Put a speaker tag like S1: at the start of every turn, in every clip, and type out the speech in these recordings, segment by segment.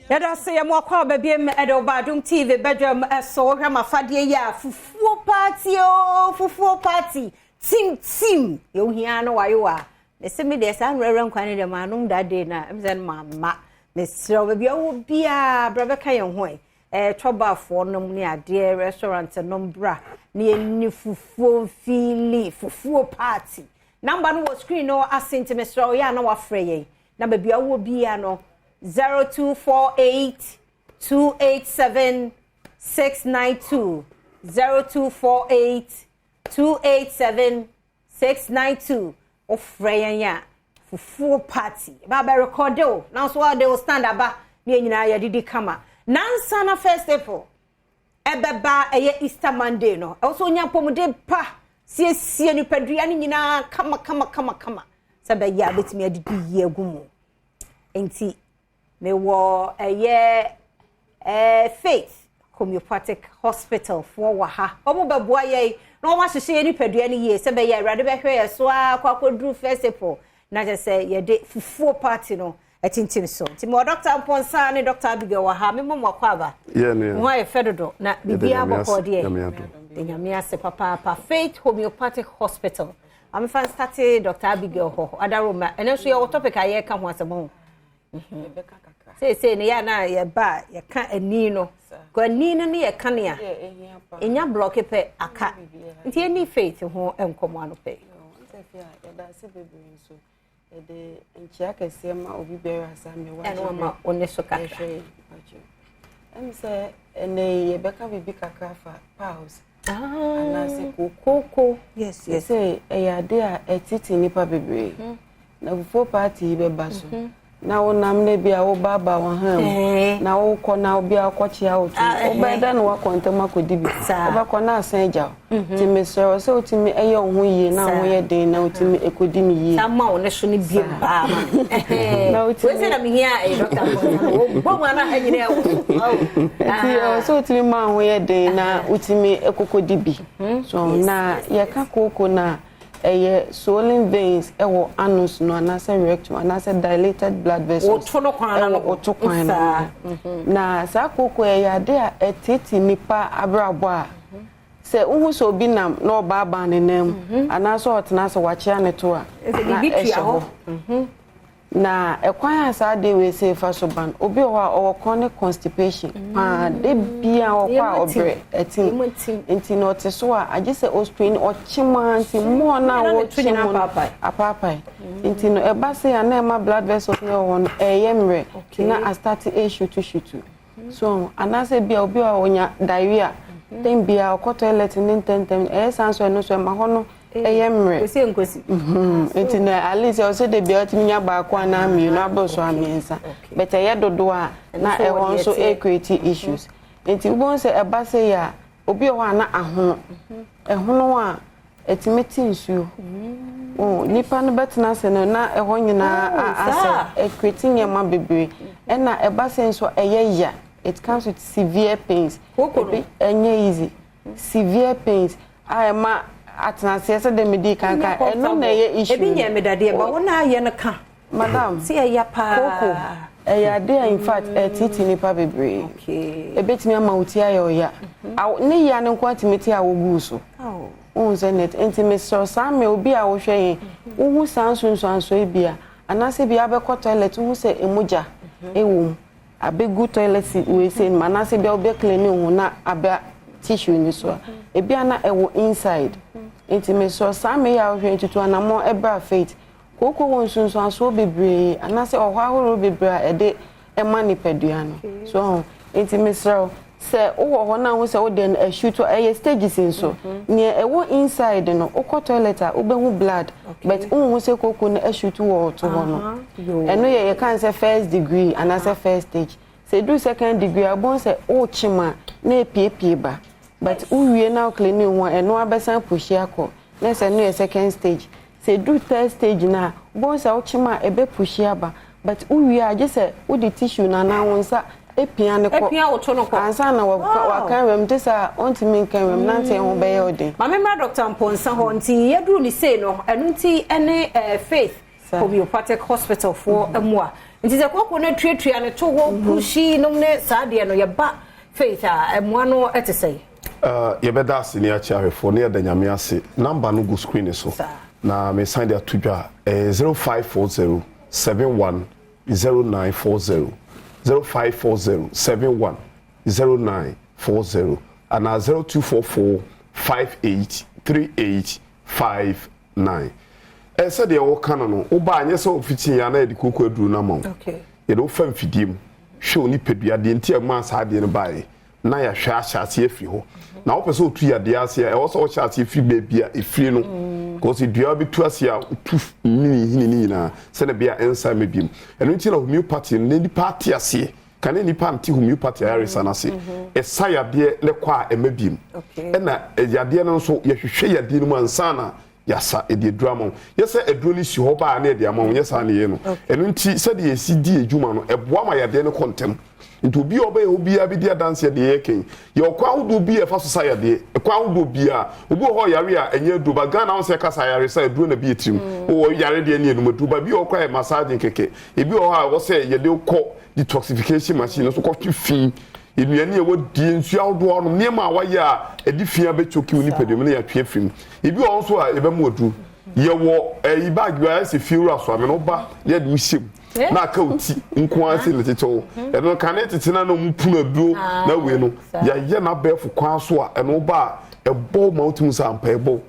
S1: Yɛda ase yɛ mo akɔ aba biem ɛde ɔba Adom TV badwam ɛso. Wohwɛ m'afadeɛ yi a, fufuo party o, fufuo party tim tim yɛ ohia no wayewa. Mese me deɛ, saa nwurawura nkwan no deɛ maanom that day na ɛm sɛ no mamma. Mesrɛ wo, baabi a wowɔ biara, bra bɛka yɛn ho ɛ. Twɔbaafoɔ nom ne adeɛ, restaurant nom, bra ne yɛni fufuo mfiili fufuo party. Number no wɔ screen no ase, nti mesrɛ wo, yɛ a na wafrɛ yɛn na baabi a wowɔ biara no, 0248 287 692, 0248 287 692. Wofrɛ yɛn a, fufuo party ba bɛ record o, nanso wɔde wo stand aba ne yɛn nyinaa yɛdidi kama. Nansa na 1 April ɛbɛba, ɛyɛ Easter Monday no, ɛwɔ sɛ onya mpɔmuden pa, siesie nipadua no nyinaa kama kama kama kama sɛ bɛyɛ a bɛtumi adidi yie agu mu. Nti mewɔ ɛyɛ Faith Homeopathic Hospital foɔ wɔ ha. Wɔn bɛboa yɛn na wɔn ahyehyɛ yɛn nipadua no yie sɛ bɛyɛ Awurade bɛhwɛ yɛn so a kɔ akɔduru 1 April na kyerɛ sɛ yɛde fufuo party no ɛtintim so. Nti mewɔ Dr. Mpɔnsa ne Dr. Abigail wɔ ha. Memmɔ mo akɔ aba. Mo ho ayɛ fɛ dodo na biribiara bɔkɔɔ deɛ, de Nyame ase papaapa. Faith Homeopathic Hospital, amefa nstate Dr. Abigail hɔ. Adaroma, ɛno nso yɛwɔ topic a yɛreka ho asɛm ho. Seesei no, yɛ a na yɛba a yɛka ani no kɔ ani no ne yɛka ne a ɛnya block pɛ aka, nti ɛni Faith ho nkɔmmɔ ano pɛ.
S2: Yɛde nkyia kɛseɛ ma obi biara asa mewɔ.
S1: Ɛno ama wo ne so kakra.
S2: Ɛm sɛ ɛnɛ yi yɛbɛka biribi kakra fa piles anaasɛ kooko.
S1: Kooko, yes.
S2: Sɛ ɛyɛ ade a ɛtete nnipa bebree na fufuo party yi bɛba so na wonam na bi a wobaaba wɔn ha mu na wokɔ na obi a wokɔkyea wo to, wobɛyɛ dɛ na woakɔ ntɛm akɔdi bi, wobɛkɔ na asan agya wo. Nti mesrɛ wo sɛ wotumi ɛyɛ wo ho yie na wo ho yɛ den na wotumi ɛkɔdi no yie.
S1: Saa ma wo ne so no bie paa ma
S2: na wotumi
S1: wei sɛ na mehia ɛyɛ dɔkta wɔbɔ mu ana ha nyina ɛwɔ.
S2: Nti ɛwɔ sɛ wotumi ma wo ho yɛ den na wotumi ɛkɔkɔdi bi so. Na yɛka kooko no a, ɛyɛ swollen veins ɛwɔ anus no anaasɛ rectum anaasɛ dilated blood vessels
S1: woto no kwan no.
S2: Ɛwɔ woto kwan no. Na saa kooko ɛyɛ ade a ɛtete nipa abrabɔ a sɛ wohu sɛ obi nam na ɔbaabaa ne nan mu anaasɛ ɔtena sɛ wakyea ne to a na ɛhyɛ hɔ. Na ɛkwan a saa adeɛ wei sɛ ɛfa so ba no, obi wɔ hɔ a ɔwɔ chronic constipation paa, de bia ɔkɔ a ɔbrɛ ɛtim, nti na ɔte so a agye sɛ ɔstrain ɔkye mu a, nti mmɔɔ no a wɔkye mu no apaapae. Nti no ɛba sɛ a na ɛma blood vessels no ɛwɔ hɔ no ɛyɛ mmerɛ na astart ɛshoot shoot so, anaasɛ bia obi a ɔnya diarrhea tem bia ɔkɔ toilet ne ntɛntɛm, ɛyɛ saa nso, ɛno nso ɛma hɔ no ɛyɛ mmerɛ.
S1: Nkosi nkosi.
S2: Nti na at least ɔsɛ de bia ɔtumi nya baako anaa mmienu abɔ so a mmiɛnsa, but ɛyɛ dodoɔ a na ɛhɔ nso ɛcreate issues. Nti wobɛhu sɛ ɛba sɛ yɛ a, obi wɔ hɔ a na ahono ɛhono a ɛtumi te nsuo, nipa no bɛtena ase no na ɛhɔ nyinaa asɛ, ɛcreate nneɛma bebree. Ɛna ɛba sɛ nso ɛyɛ ya, it comes with severe pains. Ebi ɛnyɛ easy, severe pains a ɛma atenaseɛ sɛ dɛm di kankan, ɛno na ɛyɛ issue.
S1: Ebi nyɛ mi dadeɛ ba wɔn a ayɛ no ka.
S2: Madam.
S1: Si ɛyɛ paa.
S2: Koko ɛyɛ ade a in fact ɛtiti nipa bebree. Ebetumi ama wo ti ayɛ ɔya ne yia ne nko atumi ti a wogu so wohu sɛ net. Nti mesrɛ saa mɛ obi a wohwɛ yɛn, wohu saa nsonsanso yi bi a, anaasɛ bi abɛkɔ toilet, wohu sɛ emogya ɛwɔ mu abɛgu toilet wei sɛ mu, anaasɛ bi a wobɛ clean ho na aba tissue ni so a, ebi a na ɛwɔ inside. Nti mesrɛ saa mɛ yi a wohwɛ, ntutu anammɔ ɛbra Faith. Kooko wɔ nsonsansoɔ bebree anaasɛ ɔhɔ ahorow bebree a ɛde ɛma nipadua no so. Nti mesrɛ wo sɛ wowɔ hɔ na ho sɛ wode no ɛhyew to, ɛyɛ stages nso. Nea ɛwɔ inside no, wokɔ toilet a wobɛhu blood, but wohu sɛ kooko no ɛhyew to wɔ ɔto hɔ no, ɛno yɛ yɛka sɛ first degree anaasɛ first stage. Sɛ ɛduru second degree a, wobɛhu sɛ wokyem a na epiepie ba, but wowie na woclean ho a, ɛno abɛsan push akɔ na sɛ ɛno yɛ second stage. Sɛ ɛduru third stage no a, wobɛhu sɛ wokyem a ɛbɛpush aba, but wowie a gye sɛ wode tissue no anaa wo nsa epia ne kɔ.
S1: Epia woto no kɔ.
S2: Ansa na waka nwam te sɛ ɔntumi nka nwam nante ho bɛyɛ ɔden.
S1: Maame, mmra Dr. Mpɔnsa hɔ. Nti yɛduru ne sei no, ɛno nti ɛne Faith Homeopathic Hospital foɔ mu a Nti sɛ kooko no atuatua ne to hɔ kuhyi nom ne saa deɛ no, yɛba Faith a, mmoa no te sɛn?
S3: Yɛbɛda ase ne yɛakyɛ ahwɛfoɔ ne yɛda Nyame ase. Number no gu screen so na mesan de ato dwa, ɛyɛ 0540 71 0940, 0540 71 0940 anaa 0244 58 38 59. Sɛdeɛ wɔka no no, woba a, nyɛ sɛ wofitii a na yɛde kooko aduro no ama wo. Yɛde wo fa mfidie mu, hwɛ wo nipadua, deɛ nti a ɛmaa saa adeɛ no baeɛ, na yɛahwɛ ahyɛ aseɛ afiri hɔ. Na wopɛ sɛ wotu yadeɛ ase a, ɛwɔ sɛ wohyɛ aseɛ firi baabi a ɛfiri no. Because dua bɛtu ase a, wotu ne nhini no nyinaa sɛdeɛ ɛbɛyɛ a ɛnsan mma biom. Ɛno nti na homeopathy no, na nnipa ate aseɛ. Kane nnipa nte homeopathy ayaresa no ase. Ɛsa yadeɛ na ɛkɔ a ɛmma biom. Ɛna yadeɛ no nso, yɛhwehwɛ yadeɛ no mu ansa na yɛasa, yɛde aduro ama wo. Nyɛ sɛ aduro no si hɔ ba a na yɛde ama wo, nyɛ saa na yɛyɛ no. Ɛno nti sɛdeɛ yɛsi di yɛn dwuma no, ɛboa ma yadeɛ no kɔ ntɛm. Nti obi a ɔbɛyɛ hɔ biara bɛdi adanseɛ deɛ yɛreka yi. Yɛwɔ kwan ahodoɔ bi a yɛfa so sa yadeɛ, kwan ahodoɔ biara. Obi wɔ hɔ a ɔyare a ɛnyɛ aduro, but Ghana wohu sɛ yɛka sɛ ayaresa a aduro na ɛba yɛn tirim. Wowɔ yare deɛ ne yɛnom aduro, but ebi wɔ hɔ koraa a ɛyɛ massaging kɛkɛ. Ebi wɔ hɔ a ɛwɔ sɛ yɛde wo kɔ detoxification machine no so kɔtwe fi, nnuane a wɔdie, nsuo ahodoɔ a wɔnom, nneɛma a wɔayɛ a ɛde fi abɛtwoki wo nipadua mu na yɛatwe afiri mu. Ebi wɔ hɔ nso a yɛbɛma aduru. Yɛwɔ ɛyi bag bi a ayɛ sɛ fie wura so amena woba na yɛde wo hyɛ mu na aka wo ti nko ara sɛ na tete wo. Ɛno no kane tete na na wɔn punu aduro na wei no yɛayɛ no abɛɛfo kwan so a ɛno woba a ɛbɔ ma wotumi sɛ ampa ɛbɔ.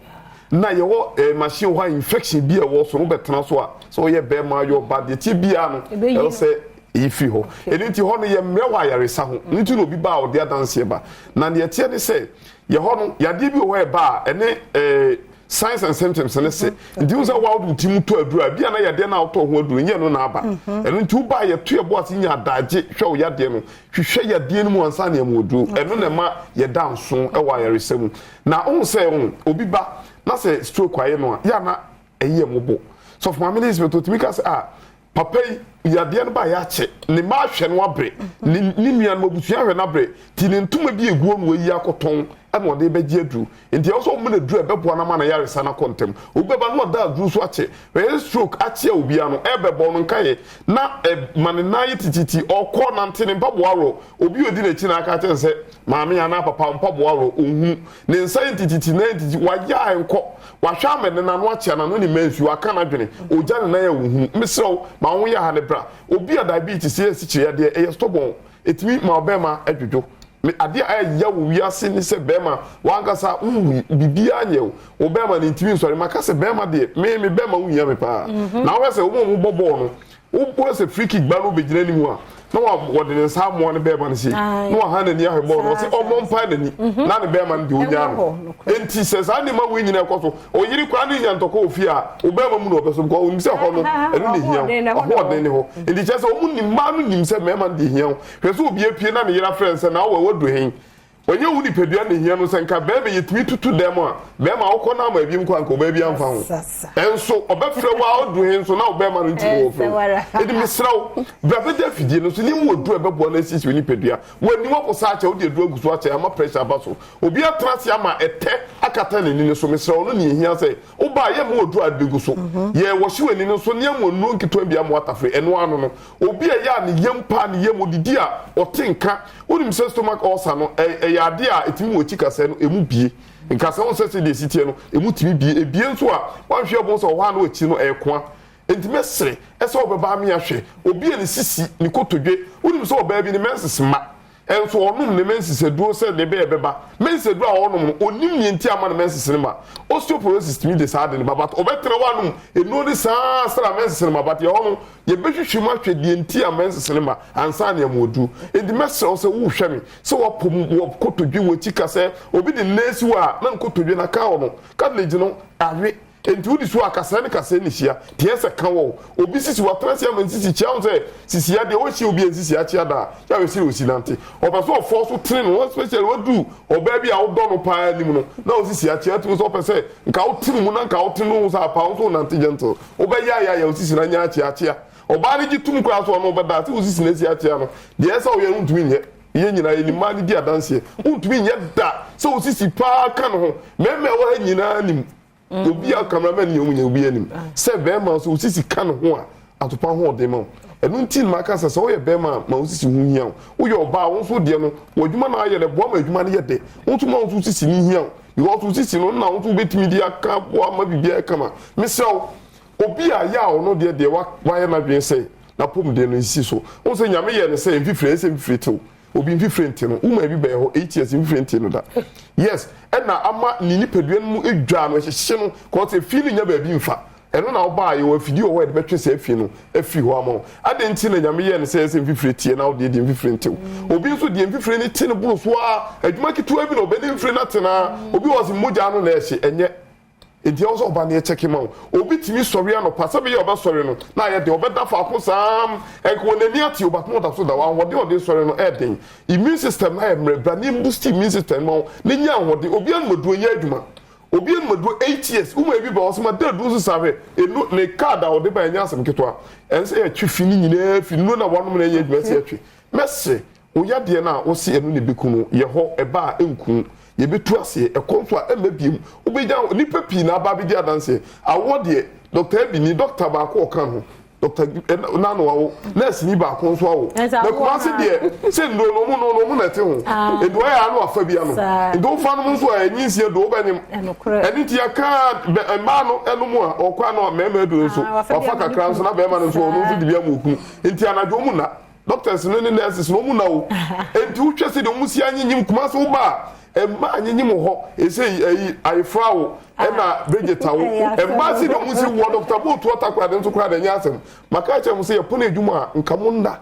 S3: Na yɛwɔ eh, machine wɔ hɔ a infection bi a ɛwɔ so no wobɛtena so a sɛ woyɛ bɛrima yɛ ɔba deɛ tie biara no ɛwɔ sɛ ɛyi firi hɔ. Ɛno nti hɔ no yɛ mmerɛ wɔ ayaresa ho. Ɛno nti na obi ba a ɔde adanseɛ ba. Na deɛ ɛteɛ ne sɛ yɛ hɔ no yadeɛ bi wɔ hɔ a ɛba a ɛne eh, signs and symptoms ne se. Nti wo sɛ woa wode wo ti mu tɔ aduro a ebi a na yadeɛ no a wotɔɔ ho aduro nyɛ ɛno na aba. Ɛno nti woba a yɛto yɛbo ase nya adagye hwɛ wo yadeɛ no, hwehwɛ yadeɛ no mu ansa na yɛma aduro. Ɛno na ɛma yɛda nso wɔ ayaresa mu. Na wohu sɛ oh, obi ba na sɛ stroke ayɛ no a, yɛ a na ɛyɛ mmɔbɔ. Sɔfo Maame Elizabeth otumi ka sɛ, ah, papa yi yadeɛ no baeɛ akyɛ, ne mma ahwɛ no abrɛ, ne ne nuanom abusua ahwɛ no abrɛ, nti ne ntoma bi egu hɔ na wayi akɔtɔn ɛna ɔde bɛgye aduru. Nti ɛwɔ sɛ wɔma no aduru a ɛbɛboa no ama no ayaresa no akɔ ntɛm. Obi bɛba na ɔda aduru so akyɛ, ɛyɛ stroke akyea obiara no, ɛbɛbɔ no nkaeɛ na ɛma ne nan yɛ tititi, ɔkɔ nante ne mpaboa aworɔ, obi a ɔdi n'akyi na aka akyerɛ no sɛ, Maame anaa papa mpaboa worɔ, ɔnhunu. Ne nsa yɛ ntititi, nan yɛ ntititi, wayɛ a ɛnkɔ. Wahwɛ ama ɛnnɛ n'ano akyea, n'ano ne mma nsuo, aka n'adwene, ɔgya ne nan a ɔnhunu. Mesrɛ wo, ma wo ho yɛ ha ne bra. Obi a diabetes yɛ asikyire yadeɛ, ɛyɛ stubborn, ɛtumi ma ɔbarima dwodwo. Me, adeɛ a ɛyɛ ya wɔ wiase ne sɛ barima, w'ankasa wowu, biribiara nyɛ wo. Wo barima no ntumi nsɔre. Maka sɛ barima deɛ, me, me barima ho hia me paa. Na wohwɛ sɛ wɔn a wɔbɔ bɔɔl no, Wobɔ sɛ free kick ba no bɛgyina anim a na wɔde ne nsa amoa ne bɛrima no sei na waha n'ani ahwɛ bɔɔl no, ɔse ɔmmɔ mpae n'ani mhm. na ne bɛrima no deɛ ɔnyaa no. Enti sɛ saa nneɛma wei nyinaa ɛkɔ so, ɔyere koraa ne nya ntɔkwa wɔ fie a, wo bɛrima mu na ɔbɛso because ɔnim sɛ hɔ no ɛno na ehia wo, ɔhoɔden ne hɔ. Enti kyerɛ sɛ wɔn nim mmaa no nim sɛ mmarima no deɛ ehia wo. Hwɛ sɛ obi apue na ne yere afrɛ no sɛ na awɔ waduru hen. Ɔnyɛ wo nipadua na ehia no, sɛ nka bɛɛma yɛtumi tutu dɛm a, bɛɛma wokɔ no ama ebiem kɔ a nka ɔbaa bi amfa ho. Ɛnso ɔbɛfrɛ wo a ɔdu he nso na wo bɛɛma no nti na wɔfrɛ wo. Enti mesrɛ wo, bra bɛgye afidie no so ne mu aduru a ɛbɛboa no asiesie wo nipadua. W'ani wakɔ saa akyɛ, wode aduru agu so akyɛ ama pressure aba so. Obi atena ase ama ɛtɛ akata n'ani no so, mesrɛ wo, ɔno nea ehia sɛ woba a yɛmma aduru a ade bɛgu so. Yɛ wɔhye w'ani no so ne ama nnuro nketewa bi ama woatafere, ɛno ano no. Obi a ɛyɛ a ne yam paa ne yam, odidi a ɔte nka. Wonim sɛ stomach ulcer no, ɛyɛ adeɛ a ɛtumi wɔ akyi kasɛɛ no, ɛmu bue. Nkasɛɛ wohu sɛ sɛdeɛ ɛsi teɛ no, ɛmu tumi bue. Ɛbue nso a, woanhwɛ a wobɛhu sɛ ɔhɔ a na akyi no ɛrekoa. Enti mɛsrɛ sɛ wobɛba ame ahwɛ obi a ne sisi, ne kotodwe, wonim sɛ ɔbaa bi ne menses mma. Nso ɔnom ne menses aduro sɛ deɛ ɛbɛyɛ ɛbɛba. Menses aduro a ɔnom no, ɔnnim deɛ nti a ama ne menses no ma. Osteoporosis tumi de saa ade no ba but ɔbɛtena hɔ anom nnuro no saa ara sɛdeɛ menses no ma but ɛhɔ no, yɛbɛhwehwɛ mu ahwɛ deɛ nti a menses no ma ansa na yɛama aduro. Enti mɛsrɛ wo sɛ worehwɛ me sɛ woapɔ mu wɔ kotodwe, w'akyi ka sɛ obi de ne nan asi hɔ a na ne kotodwe no aka hɔ no, cartilage no awe. Enti wode su a kasɛɛ ne kasɛɛ na ehyia, deɛ ɛsɛ ka wɔ wo. Obi sisi watena ase ama nsisi kyia wo sɛ sisi adeɛ wɔnhyia obi a nsisi akyea da a, yɛ a wɛsi na osi nante. Ɔpɛ sɛ ɔfɔɔ so tene no especially waduru ɔbaa bi a wodɔ no paa anim no na wo sisi akyea tumi sɛ ɔpɛ sɛ nka wo tene mu na nka wo tene no ho sɛ apaa wo nso wonante gentle. Wobɛyɛ ayɛ ayɛ wo sisi no anya akyea akyea. Ɔbaa no gye tum koraa sɛ ɔne wo bɛda a sɛ wo sisi no asi akyea no deɛ ɛsɛ sɛ woyɛ no wontumi nyɛ. Yɛn nyinaa yɛnim mmaa no di adanseɛ. Wontumi nyɛ da sɛ wo sisi paa ka ne ho. Mmarima a ɛwɔ ha nyinaa nim. Obi a cameraman ni ɔmu nyɛ obi anim sɛ bɛrima nso osisi ka ne ho a atopa ho ɔden ma wo. Ɛno nti na maka sɛ, sɛ woyɛ bɛrima a, ma wo sisi ho hia wo. Woyɛ ɔbaa a, wo nso deɛ no, w'adwuma na ayɛ no, ɛboa ma adwuma no yɛ dɛ. Wo nso ma wo nso sisi no hia wo because wo sisi no na wo nso wobɛtumi de aka aboa ma biribiara ayɛ kama. Mesrɛ wo, obi a yɛ a ɔno deɛ deɛ wayɛ n'adwene sɛ n'apɔmuden no nsi so. Wohu sɛ Nyame yɛɛ no sɛ mfifire, ɛyɛ sɛ mfifire te wo. Obi mfifire nte no. Woman bi bɛyɛ hɔ 8 years mfifire nte no da. Yes, ɛna ama ne nipadua no mu dwa no, ɛhyehye no, cause efi no nya baabi mfa. Ɛno na ɔbaa yɛwɔ afidie wɔ hɔ a yɛde bɛtwe saa fi no afiri hɔ ama wo. Adɛn nti na Nyame yɛɛ no sɛ ɛyɛ sɛ mfifire teɛ na wo deɛ deɛ mfifire nte wo? Obi nso deɛ mfifire no te no boro so ara, adwuma ketewa bi na ɔbɛde mfifire no ate no ara. Obi wɔ hɔ sɛ mogya ano na ɛhye, ɛnyɛ. Enti ɛwɔ sɛ ɔba na yɛkyɛke ma wo. Obi tumi sɔre anɔpa, sɛ bɛyɛ a ɔbɛsɔre no na ayɛ den, ɔbɛda faako saa ara, ɛnka wɔ n'ani ate o, but na ɔda so da hɔ. Ahoɔden a ɔde sɔre no ɛyɛ den. Immune system no ayɛ mmerɛ, bra na yɛmboost immune system no ma wo na nya ahoɔden. Obi anom aduro nyɛ adwuma. Obi anom aduro 8 years, woma ebi ba ɔsɛ ma da aduro so saa hwɛ, enu ne card a ɔde ba ɛnyɛ asɛm ketewa. Ɛnsɛ sɛ yɛtwe fi ne nyinaa fi nnuro na wanom na ɛnyɛ adwuma, ɛsɛ yɛtwe. Mɛsrɛ, wo yadeɛ no a wose ɛno na ɛbɛku no, yɛ hɔ, ɛba a ɛnku wo. Yɛbɛtu aseɛ, ɛkɔ nso a ɛmma biom. Wobɛgya nnipa pii na aba abɛdi adanseɛ. Awoɔ deɛ, Dɔkta Abi ni, dɔkta baako a ɔka ho, Dɔkta Nano awo, nɛɛseni baako nso awo. Na Kumasi deɛ, sɛ nnuro no, ɔmo no no, ɔmo na ɛte ho. Nti wɔyɛ a na wafa bi anom. Nti wofa nom nso a, ɛnyi nsia do, wobɛnyem. Ɛno nti yɛka mmaa no ɛnom a, ɔkɔ ano a mmarima aduro nso, wafa kakra nso na bɛrima no nso, ɔno nso de bi ama okunu. Nti anadwo ɔmo nna. Doctors no ne nurses no ɔmo nna o. Nti wohwɛ sɛ deɛ ɔmo si anyinyim Kumasi woba a, mmaa anyinyim wɔ hɔ. Ɛsɛ ɛyi ayefra awo ɛna Bridget awo. Mmaa sɛ deɛ ɔmo si wɔ Dr. Bootu Ɔtakoradi nso koraa deɛ ɛnyɛ asɛm. Maka akyerɛ mo sɛ yɛpono adwuma a nka mo nna.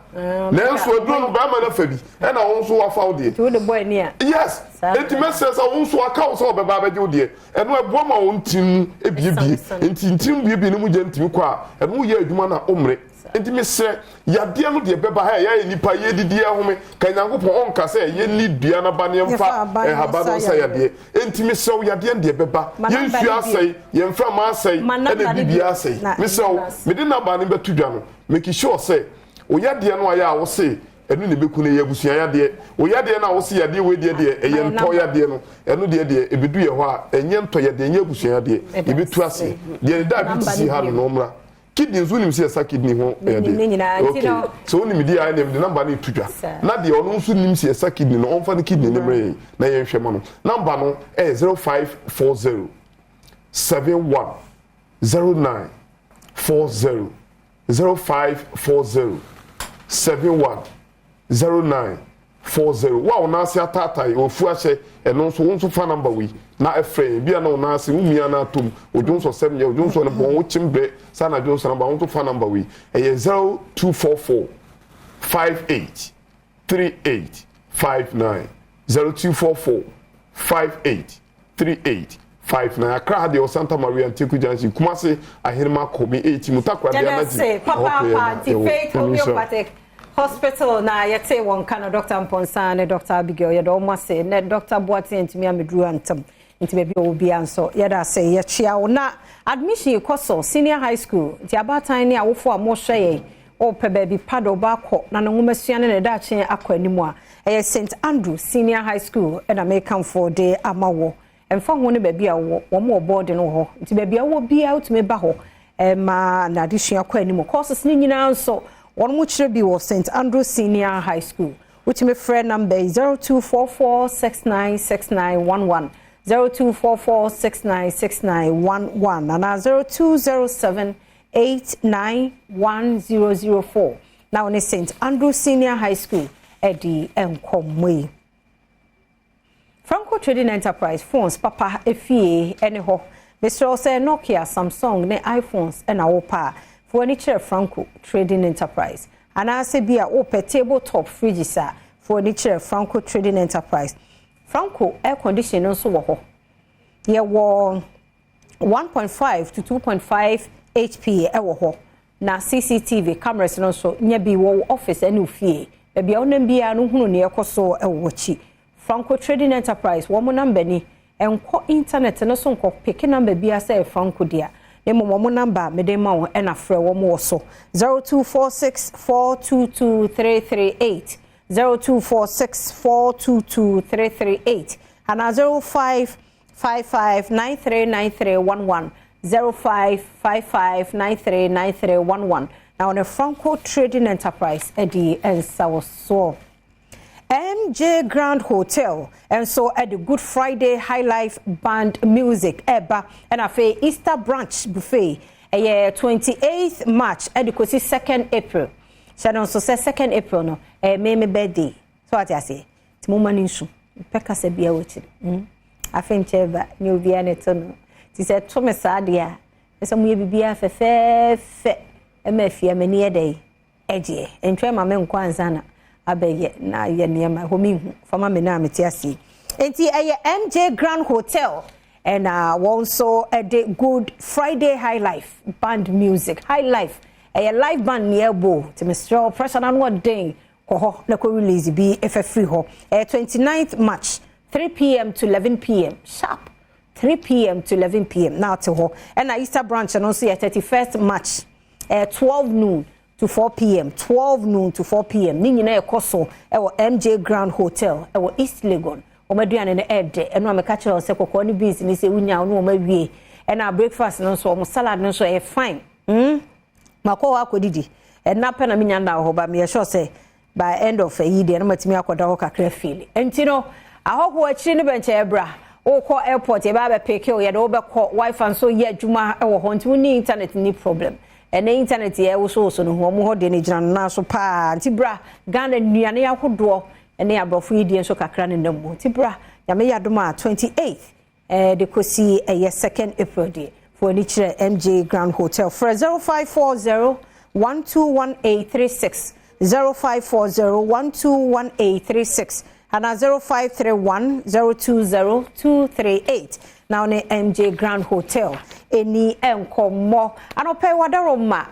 S3: Nanso aduro no barima no afa bi ɛna wo nso wafa wo deɛ.
S1: Nti wode bɔ ani a.
S3: Yes. Nti mɛsrɛ sɛ wo nso aka wo sɛ ɔbɛba abɛgye wo deɛ. Ɛno ɛboa ma wo ntini mu ebiebie. Nti ntini mu biebie no mogya ntumi kɔ a, ɛno woyɛ adwuma no a wommere. Nti mesrɛ, yadeɛ no deɛ bɛba ha, yɛayɛ nipa, yɛdidi yɛhome, ka Nyankopɔn ɔnka sɛ yɛnni dua no aba ne yɛmfa nhaba no nsa yadeɛ. Nti mesrɛ wo, yadeɛ no deɛ bɛba, yɛn nsuo asɛe, yɛn mframa asɛe, ɛna biribiara asɛe. Mesrɛ wo, mede number no bɛto dwa no, make sure sɛ wo yadeɛ no ayɛ a wose ɛno na ɛbɛku no, ɛyɛ abusua yadeɛ. Wo yadeɛ no a wose yadeɛ wei deɛ deɛ ɛyɛ ntɔ yadeɛ no, ɛno deɛ deɛ ɛbɛdu yɛ hɔ a, ɛnyɛ ntɔ yadeɛ, ɛnyɛ abusua yadeɛ, yɛbɛtu aseɛ. Deɛ ne diabetes ha no na ɔmmra. Kidney nso, wonim sɛ yɛsa kidney ho yadeɛ? Okay, sɛ wonim deɛ a, ɛneɛ mede number no reto dwa na deɛ ɔno nso nim sɛ yɛsa kidney no, ɔmfa ne kidney no mmerɛ yɛn na yɛnhwɛ ma no. Number no ɛyɛ 0540 71 09 40, 0540 71 09 40. Wo a wo nan ase ataatae, wafu ahyɛ, ɛno nso wo nso fa number wei na ɛfrɛ yɛn. Bi a na wo nan ase wo mia no atom, wo dwonsɔ sɛm yɛ, wo dwonsɔ no bɔn, wo kyem brɛ saa na dwonsɔ no ba, wo nso fa number wei. Ɛyɛ 0244 58 38 59, 0244 58 38 59. Accra ha deɛ wɔ Santa Maria Nteku Junction, Kumasi Ahenema Kobe 8 mu, Takoradi
S1: Anaji. Yɛda papaapa. Nti Faith Homeopathic Hospital na yɛte wɔn ka no, Dr. Mpɔnsa ne Dr. Abigail, yɛda wɔn ase. Ne Dr. Boateng ntumi ameduru antam, nti baabi a ɔwɔ biara nso yɛda ase, yɛkyia wo. Na admission kɔ so senior high school, nti abaatan ne awofo a mohwɛ yɛn, wɔpɛ baabi pa de ɔba akɔ na ne nwoma sua ne ne daakye akɔ anim a, ɛyɛ St Andrew Senior High School ɛna mekamfo de ama wɔ. Ɛmfa ho ne baabi a wɔwɔ, wɔn wɔ board no wɔ hɔ, nti baabi a wɔwɔ biara wotumi ba hɔ ɛma n'adesua kɔ anim. Courses ne nyinaa nso wɔn mo kyerɛ bi wɔ St Andrew Senior High School. Wotumi frɛ number yi, 0244696911, 0244696911 anaa 0207891004 na wɔne St Andrew Senior High School ɛdi nkɔmmɔ yi. Franco Trading Enterprise, phones papa efie ɛne hɔ. Mesrɛ sɛ Nokia, Samsung ne iPhones ɛna wopɛ a, fo ani kyerɛ Franco Trading Enterprise, anaasɛ bi a wopɛ table top fridges a, fo ani kyerɛ Franco Trading Enterprise. Franco air condition no nso wɔ hɔ. Yɛwɔ 1.5 to 2.5 HP ɛwɔ hɔ, na CCTV cameras no nso nya bi wɔ office ɛne ofie, baabi a wonam biara no hunu nea ɛkɔ so ɛwɔ w'akyi. Franco Trading Enterprise wɔn number ni. Nkɔ internet no so nkɔ pick number biara sɛ Franco dea, na mmom wɔn number mede ma wɔn ɛna frɛ wɔn wɔ so, 0246 422 338, 0246 422 338 anaa 0555 939311, 0555 939311. na wɔne Franco Trading Enterprise adi nsawɔsoɔ. MJ Grand Hotel nso de Good Friday High Life Band Music ɛreba, ɛna afei Easter Brunch Buffet ɛyɛ 28th March ɛde kɔsi 2nd April. Hyɛ no nso sɛ 2nd April no ɛyɛ me me birthday. So ate aseɛ? Nti momma no nsu. Mpɛ kasa biara wɔ akyiri. Mm. Afe nkyɛ ba, nyɛ obiara na ɛto no. Nti sɛ ɛto me saa deɛ a, ɛsɛ moyɛ biribiara fɛfɛɛfɛ ɛma afie m'ani yɛ dɛ ɛgyeɛ. Ɛntwɛn ma me nkɔ ansa na abɛyɛ na ayɛ nneɛma ɛhɔ menhu. Fa ma me na mete aseɛ. Nti ɛyɛ MJ Grand Hotel ɛna wɔn nso ɛde Good Friday High Life Band Music. High Life ɛyɛ live band ne ɛbɔ. Nti mesrɛ pressure na no ɔden kɔ hɔ na kɔ release bi ɛfɛ firi hɔ. Ɛyɛ 29th March 3 p.m. to 11 p.m. sharp. 3 p.m. to 11 p.m. na ate hɔ. Ɛna Easter brunch no nso yɛ 31st March, 12 noon to 4 p.m. 12 noon to 4 p.m. Ne nyinaa ɛkɔ so ɛwɔ MJ Grand Hotel ɛwɔ East Legon. Wɔn aduane no ɛɛdɛ. Ɛno a mɛka kyerɛ wɔn sɛ kɔkɔɔ ne beans ne sɛ wunya wɔn wɔn awie. Ɛna breakfast no nso, wɔn salad no nso ɛyɛ fine. Makɔ hɔ akɔdidi ɛna pɛ na menya nda wɔ hɔ ba meyɛ sure sɛ by end of ɛyi deɛ no matumi akɔda hɔ kakra feel. Nti no ahɔhoɔ akyiri no bɛnkyɛn bra wokɔ airport, yɛbɛ abɛpick o, yɛde wobɛkɔ. Wifi nso yɛ adwuma wɔ hɔ, nti wonni internet ni problem. Ɛnɛ internet yɛ wosowoso no ho, ɔmo hɔ deɛ no gyina no nan so paa. Nti bra, Ghana nnuane ahodoɔ ne aborɔfo yi deɛ nso kakra ne nam mu. Nti bra, Nyame yɛ adom a, 28 de kɔsi ɛyɛ 2nd April deɛ, fo ani kyerɛ MJ Grand Hotel. Frɛ 0540 121836, 0540 121836 ana 0531 020238 na wo ne MJ Grand Hotel ɛni nkɔmmɔ. Anɔpɛ wadaro ma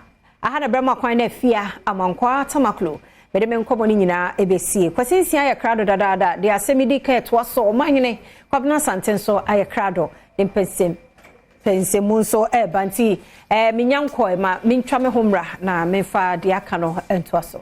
S1: aha na brɛma kwan no afia Amankwa Tamaklo mede me nkɔmmɔ no nyinaa ɛbɛsie. Kwasi Nsia yɛ krado dadaada de asɛm di ka ɛtoa so. Ɔmahene Kwabena Asante nso ayɛ krado de mpɛnsɛm pɛnsɛmu nso ɛreba, nti menya nkɔɛ ma mentwa me ho mmra na memfa deɛ aka no ntoa so.